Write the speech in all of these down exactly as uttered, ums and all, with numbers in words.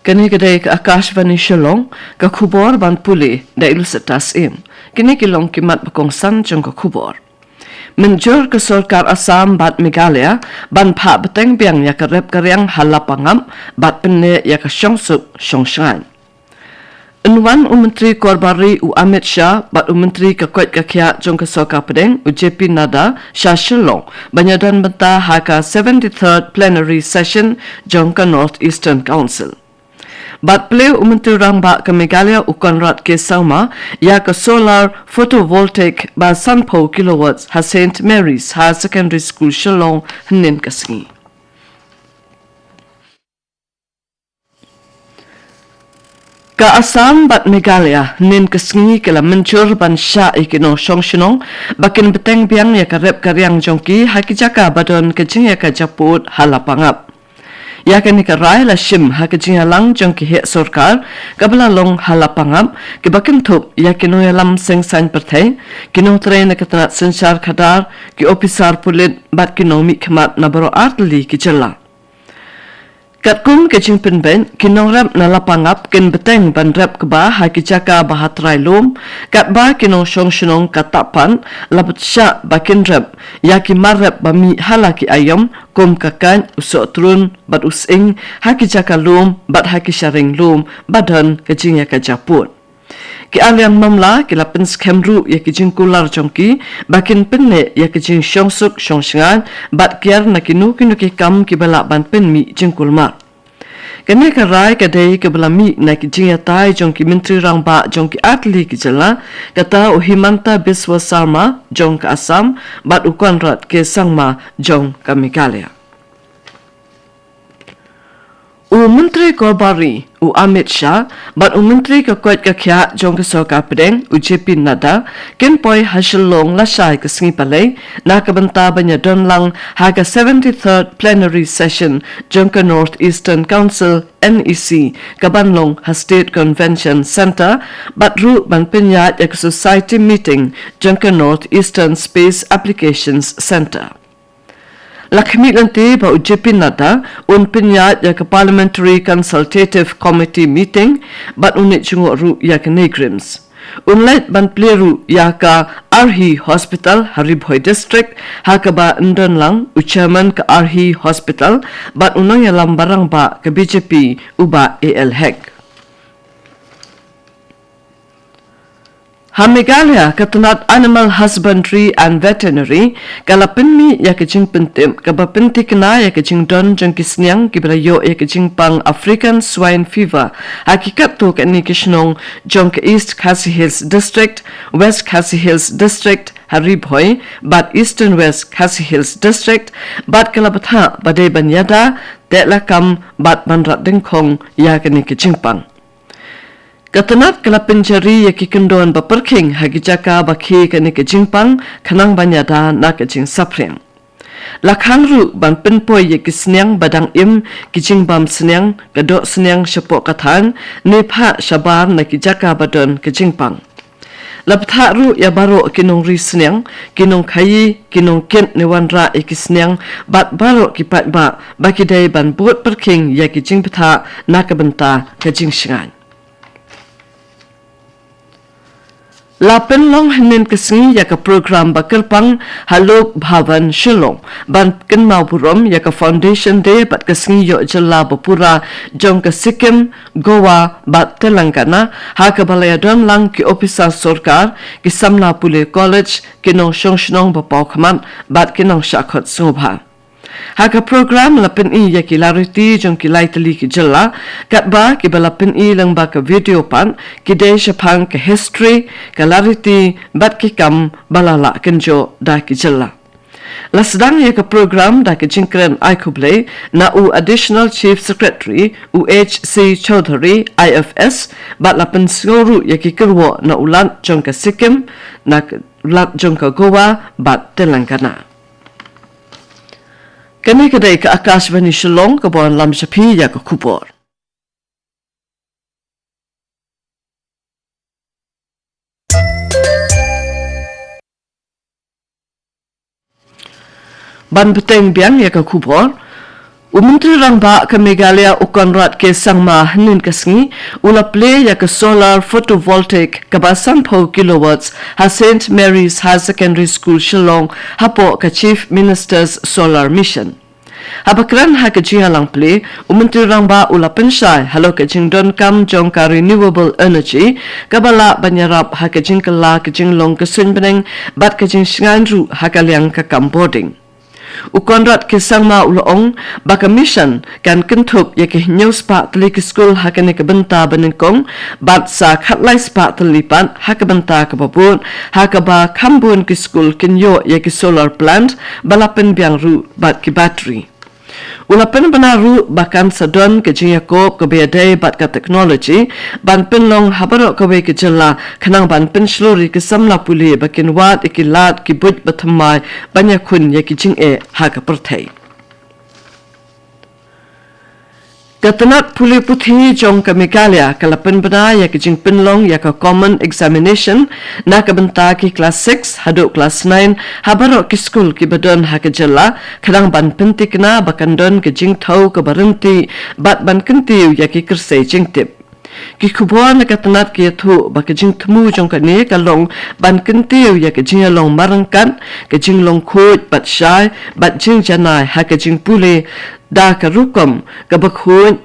Kane ka dei ka Akashvani Shillong, ka khubor ban pule da i Lucetta Syiem. Kine ki long ki mat ba kongsan jong ka khubor. Mynjur ka sorkar Assam bad Meghalaya ban phah bteng biang ïa ka rep ka riang ha Lapangap bad pynneh ïa ka shongsuk shongshngaiñ. Yn wan u Myntri Korbari u Amit Shah bad u Myntri ka koit ka khiah jong ka sorkar pdeng u J P Nadda sha Shillong ban ïadon bynta ha ka seventy-third Plenary Session jong ka North Eastern Council. Bad plie u Myntri Rangbah ka Meghalaya u Conrad K Sangma ïa ka solar photovoltaic ba sanphew kilowatts ha Saint Mary's Higher Secondary School Shillong hynnin ka sngi. Ka Assam bad Meghalaya hynnin ka sngi ki la mynjur ban shah ïa ki nongshong shnong ba kin bteng biang ïa ka rep ka riang jong ki ha ki jaka ba don ka jingïakajia pud ha Lapangap. Ïa kane ka rai la shim ha ka jingïalang jong ki heh sorkar kaba la long ha Lapangap, kiba kynthup ïa ki nongïalam seng saiñ pyrthei, ki nongtrei na ka tnat synshar khadar, ki ophisar pulit bad ki nongmihkhmat na baroh artylli ki jylla. Katkum ka jingpynbeit, ki nongrep na Lapangap kin bteng ban rep kba ha ki jaka ba ha trai lum, katba ki nongshong shnong ka Tahpan la bteng shah ba kin rep ïa ki mar rep ba mih ha la ki aïom, kum ka kait, u sohtrun bad u sying ha ki jaka lum bad ha ki sharing lum ba don ka jingïakajia pud. Ki aliang mamla ki la pynskhem ruh ïa ki jingkular jong ki ba kin pynneh ïa ki jingshongsuk shongshngaiñ bad kiar na kino kino ki kam kiba lah ban pynmih jingkulmar. Kane ka rai ka dei kaba la mih na ki jingïatai jong ki Myntri Rangbah jong ki artylli ki jylla, kata u Himanta Biswa Sarma jong ka Assam bad u Conrad K Sangma jong ka Meghalaya. U Myntri Korbari u Amit Shah bad u Myntri ka koit ka khiah jong ka sorkar pdeng u J P Nadda kin poi ha Shillong lashai ka sngi Palei na ka bynta ban ïadon lang ha ka seventy-third Plenary Session jong ka North Eastern Council, N E C, kaban long ha State Convention Centre, bad ruh ban pynïaid ïa ka Society Meeting jong ka North Eastern Space Applications Centre. La khmih lynti ba u J P Nadda un pynïaid ïa ka Parliamentary Consultative Committee meeting bad un leit jngoh ruh ïa ka NEIGRIHMS. Un leit ban plie ruh ïa ka Arhi Hospital ha Ri Bhoi District, ha kaba yn don lang u Chairman ka Arhi Hospital bad u nongïalam ba rangbah ka B J P u Bah A L Hek. Ha Meghalaya, ka tnat Animal Husbandry and Veterinary ka la pynmih ïa ka jingpyntip kaba pynthikna ïa ka jingdon jong ki sniang kiba la ïoh ïa ka jingpang African Swine Fever ha ki katto katne ki shnong jong ka East Khasi Hills District, West Khasi Hills District ha Ri Bhoi bad Eastern West Khasi Hills District, bad ka la bthah ba dei ban ïada, teh lakam bad ban rat dyngkhong ïa kane ka jingpang. Ka tnat ka la pynjari ïa ki kyndon ba pyrkhing ha ki jaka ba khie kane ka jingpang khnang ban ïada na ka jingsaphriang. La khang ruh ban pynpoi ïa ki sniang ba dang im, ki jingbam sniang, ka doh sniang shapoh ka thaiñ, ne phah shabar na ki jaka ba don ka jingpang. La bthah ruh ïa baroh ki nongri sniang, ki nongkhaii, ki nongkit ne wanrah ïa ki sniang bad baroh ki paidbah ba ki dei ban bud pyrkhing ïa ki jingbthah na ka bynta ka jingshngaiñ. La pynlong hynnin ka sngi ïa ka program ba kyrpang ha Lok Bhavan Shillong ban kynmaw burom ïa ka Foundation Day bad ka sngi ïoh jylla ba pura jong ka Sikkim, Goa bad Telangana, ha kaba la ïadon lang ki ophisar sorkar, ki samla pule college, ki nongshong shnong ba paw khmat bad ki nongshah khot sngewbha. Ha ka program la pyni ïa ki lariti jong ki lai tylli ki jylla, katba kiba la pyni lyngba ka video pat ki dei shaphang ka history, ka lariti bad ki kam ba la lah kynjoh da ki jylla. La sdang ïa ka program da ka jingkren ai khublei na u Additional Chief Secretary u H C Chaudhary I F S, bad la pynsngew ruh ïa ki kyrwoh na u Lat jong ka Sikkim, na u Lat jong ka Goa bad Telangana. Kane ka dei ka Akashvani Shillong kaba wanlam sha phi ïa ka khubor. Ban bteng biang ïa ka khubor, U Myntri Rangbah ka Meghalaya u Conrad K Sangma hynnin ka sngi u la plie ïa ka solar photovoltaic kaba sanphew kilowatts ha Saint Mary's Higher Secondary School Shillong hapoh ka Chief Minister's Solar Mission. Haba kren ha ka jingïalang plie, u Myntri Rangbah u la pynshai halor ka jingdonkam jong ka renewable energy kaba lah ban ïarap ha ka jingkylla ka jinglong ka suiñ bneng bad ka jingshngaiñ ruh ha ka liang ka kam bording. U Conrad K Sangma u la ong ba ka mission kan kynthup ïa ki hynñiew spah tylli ki skul ha kane ka bynta banyngkong bad sa khatlai spah tylli pat ha ka bynta kaba bud, ha kaba kham bun ki skul kin ïoh ïa ki solar plant ba la pynbiang ruh bad ki battery. U la pynbna ruh ba kan sa don ka jingïakob kaba ïadei bad ka technology ban pynlong ha baroh kawei ka jylla khnang ban pynshlur ïa ki samla pule ba kin wad ïa ki lad ki buit ba thymmai ban ïakhun ïa ki jingeh ha ka pyrthei. Ka tnat pule puthi jong ka Meghalaya ka la pynbna ïa ka jingpynlong ïa ka common examination na ka bynta ki klas six haduh klas nine ha baroh ki skul kiba don ha ka jylla khnang ban pynthikna ba kan don ka jingthaw kaba ryntih bad ban kyntiew ïa ki kyrsei jingtip. Ki khubor na ka tnat ki ïathuh ba ka jingthmu jong kane ka long ban kyntiew ïa ka jingïalong marryngkat, ka jinglong khuid bad shai bad jingjanai ha ka jingpule da ka rukom kaba khuid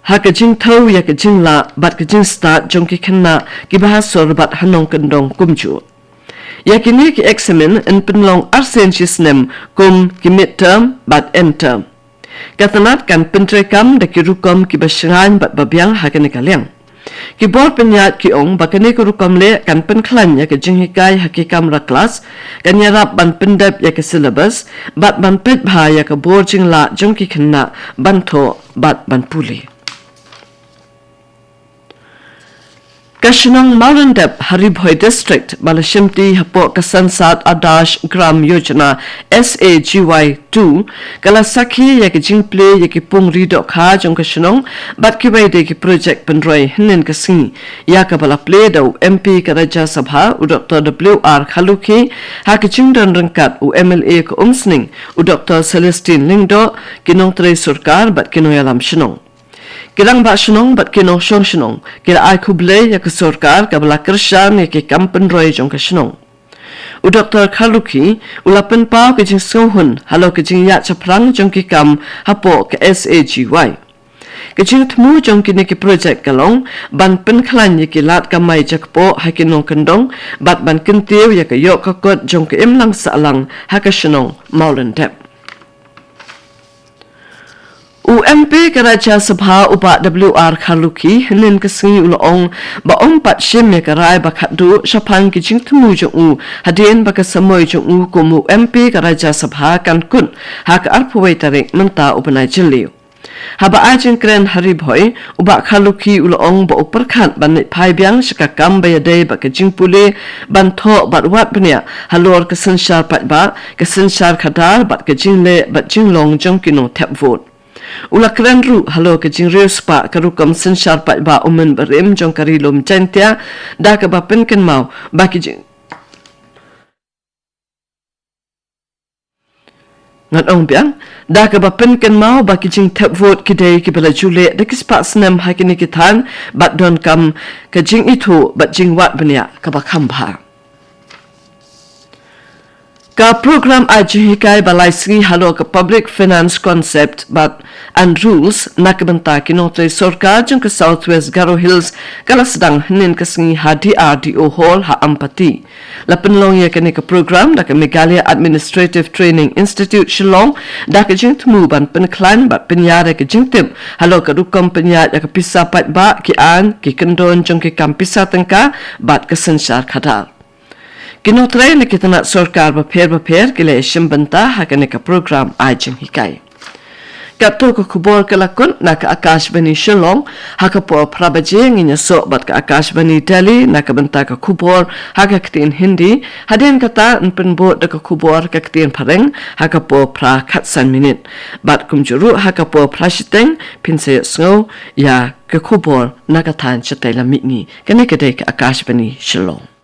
ha ka jingthaw ïa ka jinglah bad ka jingstad jong ki khynnah kiba ha sor bad ha nongkyndong kumjuh. Ïa kine ki eksamin yn pynlong arsien shisnem kum ki midterm bad endterm. Ka tnat kan pyntreikam da ki rukom kiba shngaiñ bad babiang ha kane ka liang. Ki bor pynïaid ki ong ba kane ka rukom leh kan pynkhlaiñ ïa ka jinghikai ha ki kamra klas, kan ïarap ban pyndep ïa ka syllabus bad ban peit bha ïa ka bor jinglah jong ki khynnah ban thoh bad ban pule. Ka shnong Mawlyndep ha Ri Bhoi District ba la shimti hapoh ka Sansad Adarsh Gram Yojana, S A G Y two, ka la sakhi ïa ka jingplie ïa ki pung ri dohkha jong ka shnong bad kiwei de ki projek pynroi hynnin ka sngi, ïa kaba la plie da u M P ka Rajya Sabha u Doctor W R Kharlukhi, ha ka jingdon ryngkat u M L A ka Umsning u Doctor Celestine Lyngdoh, ki nongtrei sorkar bad ki nongïalam shnong. Ki rangbah shnong bad ki nongshong shnong ki la ai khublei ïa ka sorkar kaba la kyrshan ïa ki kam pynroi jong ka shnong. U Doctor Kharlukhi u la pynpaw ka jingsngewhun halor ka jingïaid shaphrang jong ki kam hapoh ka S A G Y. Ka jingthmu jong kine ki projek ka long ban pynkhlaiñ ïa ki lad kamai jakpoh ha ki nongkyndong bad ban kyntiew ïa ka ïoh ka kot jong ka imlang sahlang ha ka shnong Mawlyndep. U M P ka Rajya Sabha u Bah W R Kharlukhi hynnin ka sngi u la ong ba um pat shim ïa ka rai ba khatduh shaphang ki jingthmu jong u hadien ba ka samoi jong u kum u M P ka Rajya Sabha kan kut ha ka arphew wei tarik mynta u bnai Jylliew. Haba ai jingkren ha Ri Bhoi, u Bah Kharlukhi u la ong ba u pyrkhat ban leit phai biang sha ka kam ba ïadei bad ka jingpule, ban thoh bad wad bniah halor ka synshar paidbah, ka synshar khadar bad ka jingleh bad jinglong jong ki nongthep vote. U la kren ruh halor ka jingriewspah ka rukom synshar paidbah u mynbarim jong ka Ri Lum Jaiñtia, da kaba pynkynmaw ba ki jing Ngan ong biang, da kaba pynkynmaw ba ki jingthep vote ki dei kiba la ju leh da ki spah snem ha kine ki thaiñ bad donkam ka jingithuh bad jingwad bniah kaba kham bha. Ka program ai jinghikai ba lai sngi halor ka Public Finance Concept bad and Rules na ka bynta ki nongtrei sorkar jong ka South West Garo Hills ka la sdang hynnin ka sngi ha D R D O Hall ha Ampati. La pynlong ïa kane ka program da ka Meghalaya Administrative Training Institute Shillong, da ka jingthmu ban pynkhlaiñ bad pynïar ïa ka jingtip halor ka rukom pynïaid ïa ka pisa paidbah, ki aiñ, ki kyndon jong ki kam pisa tyngka bad ka synshar khadar. Ki nongtrei na ki tnat sorkar bapher bapher ki la ïashim bynta ha kane ka program ai jinghikai. Katto ka khubor ka la kut na ka Akashvani Shillong, ha ka por phra baje ngin ïasoh bad ka Akashvani Delhi na ka bynta ka khubor ha ka ktien Hindi, hadien kata yn pynbud da ka khubor ha ka ktien Phareng ha ka por phra khatsan minit. Bad kumjuh ruh ha ka por phra shiteng phin sa ïohsngew ïa ka khubor na ka thaiñ shatei lam mihngi. Kane ka dei ka Akashvani Shillong.